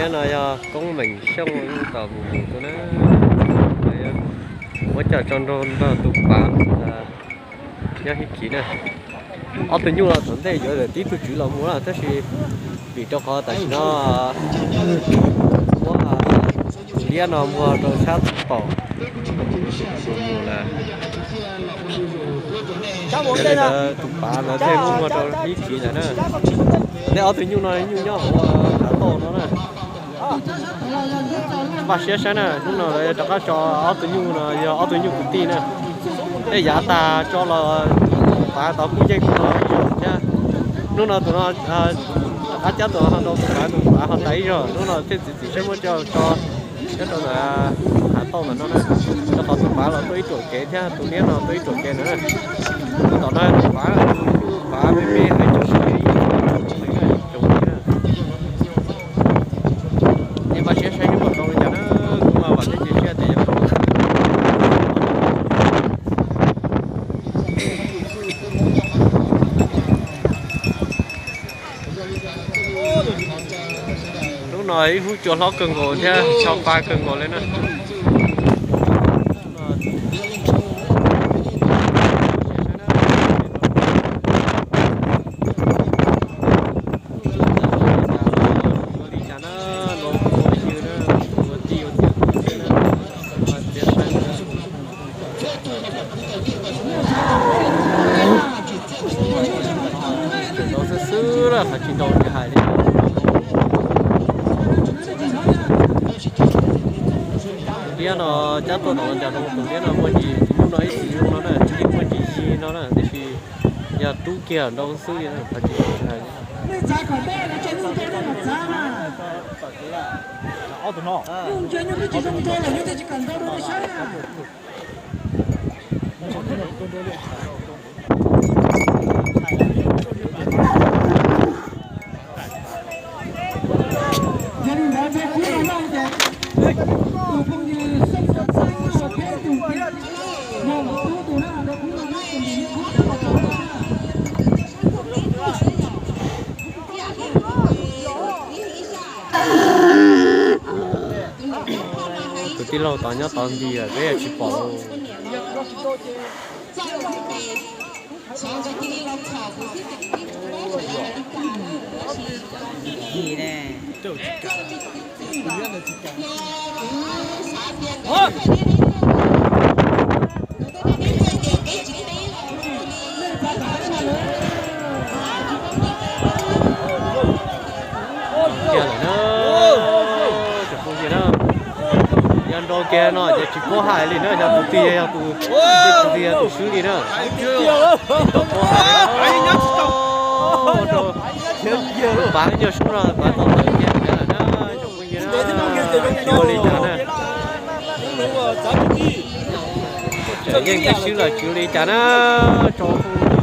No yog Koob Meem Xyooj tom mus mus tuaj na. Ua cas tso nrog tus pav nyob hib khiv na. Ob tug nyuj los tom ntej yuav tib tug tswv los mus na, tab sis vim rau qhov tam sim no muab liab no muag rau sab tom mus lawm. Tus pav lawv thiaj muab muag rau hib khiv ntawd na. Ntej ob tug nyuj no nyuj nyob hauv hav tauj no na. Npaj siab saib na, hnub no lawv rov qab tso ob tug nyuj no yog ob tug nyuj kwv tij na. Tej yav tag tso los tus pav tod kuj yeej los ib zaug thiab. Hnub no tus no rov qab cab tus no rau tus pav, tus pav ho tas ib zaug, hnub no thiaj txiav txim siab muab coj tso nyob rau ntawm hav tauj ntawm no na. Rau qhov tus pav los tuaj ib ruam kev thiab tus liab no tuaj ib ruam kev ntawd na. Tus tom no tus pav, tus pav me me hais cov nej npaj siab saib seb puas tau li cas na, kuv mas vam thiab cia siab tias yog. Hnub no ib hnub cua hlob kawg nkaus thiab tshau pa kawg nkaus li na. Tseem ntau xwb xwb lawm, qhov tsis ntau tsis hais li. Tus liab no cab tuaj tom no cas rau tus liab no muaj ntsis, tus nyuj no ib txwm zoo no na, tus nyuj muaj ntsis yig no na, tiam sis yog rub kiag ntau xwb li na, qhov tsis ntau tsis hais li. Tus tij laug tod nyob tod nti lawm peb tsis pom. Tiag lawm na, tsoom phooj ywg na, yog nrau kiag no ces tsis paub hais li na, yog tus twg yog tus, tus twg yog tus swb li na. Pav nyuag sub no pav tau tawm kiag lawm na, tsoom phooj ywg na, ua li cas na. Tseem yeej tib swb los tsis ua li cas na, tsoom phooj ywg.